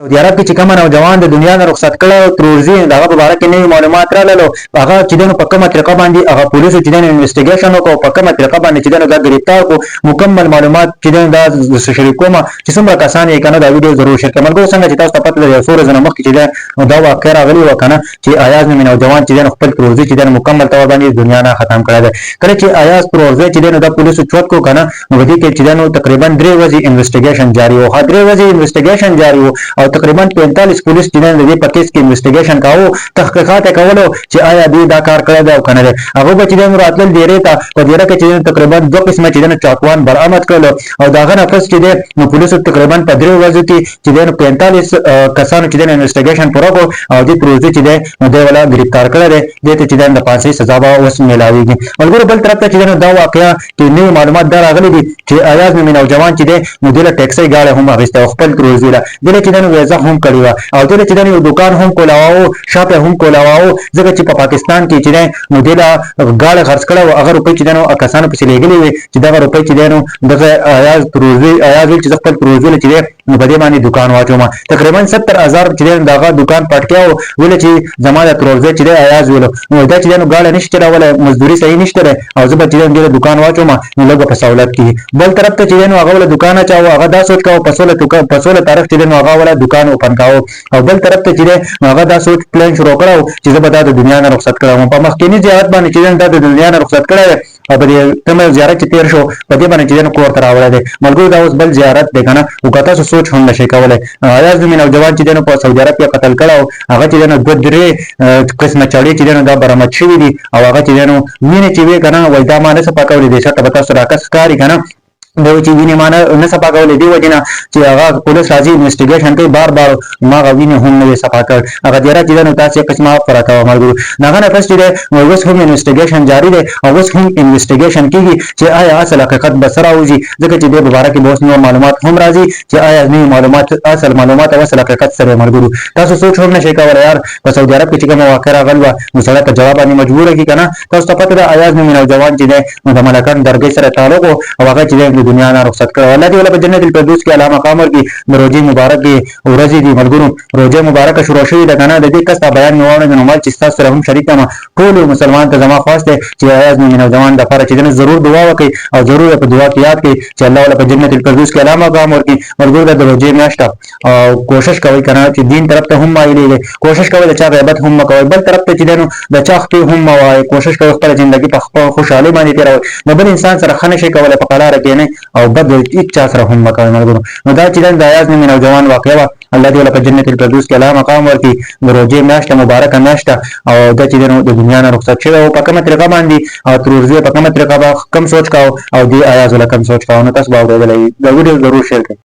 سعودي عرب کې چې کوم نوجوان د دنیا نه رخصت کړی او ترورزي د هغه په باره کې نوي معلومات راللو، هغه چې دی نو په کومه طریقه باندې هغه پولیسو چې دی نو انویسټیګیشن وکړو، په کومه طریقه باندې چې دی نو دا ګرفتار کړو، مکمل معلومات چې دی نو دا شریکوم چې څومره کسان یې کنه دا ویډیو ضرور شیر کړئ. ملګرو، څنګه چې تاسو ته پته ده، یو څو ورځې نه مخکې چې دی نو دا واقعه راغلې وه کنه چې ایاز نومې نوجوان چې دی نو خپل ترورزي چې دی نو مکمل طور باندې دنیا نه ختم کړی دی. کله چې ایاز ترورزی چې دی نو دا پولیسو چوت کو کنه، نو په دې کې چې دی نو تقریبا 3 ورځې انویسټیګیشن جاري وو. ښه، 3 ورځې انویسټیګیشن جاري وو او تقریبا 45 پولیس چې دی نو د دې په کیس کې انویسټیګیشن کاوه، تحقیقات یې کولو چې آیا دوی دا کار کړی دی او که نه دی. هغه به چې دی نو راتلل دیرې ته، په دیره کې چې دی نو تقریبا دوه قسمه چې دی نو چاقوان برآمد کړل او د هغه نه پس چې دی نو پولیسو تقریبا په 3 ورځو کې چې دی نو 45 کسانو چې دی نو انویسټیګیشن پوره کړو او دې پروژې چې دی نو دی ولا ګرفتار کړی دی، دې ته چې دی د پانسۍ سزا به اوس میلاویږي. ملګرو، بل طرف ته چې دی نو دا واقعه کې نوي معلومات دا راغلي دي چې ایاز نومې نوجوان چې دی نو دی له ټیکسۍ ګاډی هم اخیستی او خپل تروزي له دی له چې دی نو ویزه هم کړې وه او دی له چې دی نو یو دوکان هم کولاواو، شاپ یې هم کولاواو، ځکه چې په پاکستان کې چې دی نو دی له ګاډی خرڅ کړی او هغه روپۍ چې دی نو کسانو پسې لېږلې وې چې دغه روپۍ چې دی نو دغه ایاز تروزي، ایاز ویل چې زه خپل تروزي له چې دی نو په دې باندې دوکان واچوم. تقریبا 70,000 چې دی نو دغه دوکان پټکی و، ویل چې زما د ترورزی چې دی ایاز ویلو نو دا چې دی نو ګاډی نشي چلولی، مزدوري صحیح نشته دی او زه به چې دی نو دې دوکان واچوم نو لږ په سهولت کېږي. بل طرف ته چې دی نو هغه وله دوکان اچاوه، هغه دا سوچ کاوه په 16 تاریخ چې دی نو هغه وله دوکان اوپن کاوه او بل طرف ته چې دی نو هغه دا سوچ پلان شروع کړی چې زه به دا د دنیا نه رخصت کړم. په مخکیني زیارت باندې چې دی نو دا د دنیا نه رخصت کړی دی او په دې کوم یو زیارت چې تیر شو په دې باندې چې دی نو کور ته راوړی دی. ملګرو، دا اوس بل زیارت دی که نه، خو که تاسو سوچ هم نشئ کولی، ایاز نومې نوجوان چې دی نو په سعودي عرب کې قتل کړی او هغه چې دی نو دوه درې قسمه چړې چې دی نو دا برآمد شوي دي او هغه چې دی نو وینې چې وې که نه، وایي دا ما نه صفا کولې، دې شرطه به تاسو راکس ښکاري که نه، دی چې وینې ما نه صفا کولې، دې وجې نه چې هغه پولیس راځي انویسټیګیشن کوي، بار بار ما هغه وینې هم نه وې صفا کړ، هغه دیره چې ده نو تاسې قسمه پرته وه. ملګرو، د هغه نه پس چې دی نو اوس هم انویسټیګیشن جاري دی او اوس هم انویسټیګیشن کېږي چې آیا اصل حقیقت به څه راوځي، ځکه چې دې په باره کې به اوس نور معلومات هم راځي چې آیا نوي معلومات، اصل معلومات او اصل حقیقت څه دی. ملګرو، تاسو سوچ هم نشئ کولی یار، په سعودي عرب کې چې کومه واقعه راغلې وه نو سړی په جواب باندې مجبور کړي که نه. تاسو ته پته ده، ایاز نومې نوجوان چې دی نو د ملکند درګۍ سره تعلق و او هغه چې دی د دنیا نه رخصت کړی. الله دې ولا په جنت الفردوس کې اعلی مقام ورکړي. د روژې مبارک ورځې دي ملګرو، روژه مبارکه شروع شوې ده که نه. د دې کس دا بیان مې واورېد نو مال چې ستاسو سره هم شریک کړم. ټولو مسلمان ته زما خواست دی چې ایاز نومې نوجوان دپاره چې دی نو ضرور دعا وکړئ او ضرور په دعا کې یاد کړئ چې الله ولا په جنت الفردوس کې اعلی مقام ورکړي. ملګرو، دا د روژې میاشت او کوشش کوئ که نه چې دین طرف ته هم مایلېږئ، کوشش کوئ د چا غیبت هم مه کوئ، بل طرف ته چې دی نو د چا خپې هم مه وایئ، کوشش کوئ خپله زندګي په خپل خوشحالۍ باندې تېروئ. د بل انسان سره ښه نشئ کولی په قلاره کښېنئ او بد هېڅ چا سره هم مه کوئ. ملګرو، نو دا چې دی د ایاز نومې نوجوان واقعه وه. الله دې وله په جنت الفردوس کې اعلی مقام ورکړي. د روژې میاشت مبارکه میاشت او دا چې دی نو د دنیا نه رخصت شوی و په کومه طریقه باندې او ترورزی په کومه طریقه به کم سوچ کاوه او دې ایاز وله کم سوچ کاوه، نو تاسو به اورېدلی وي. دا ویډیو ضرور شیر کړئ.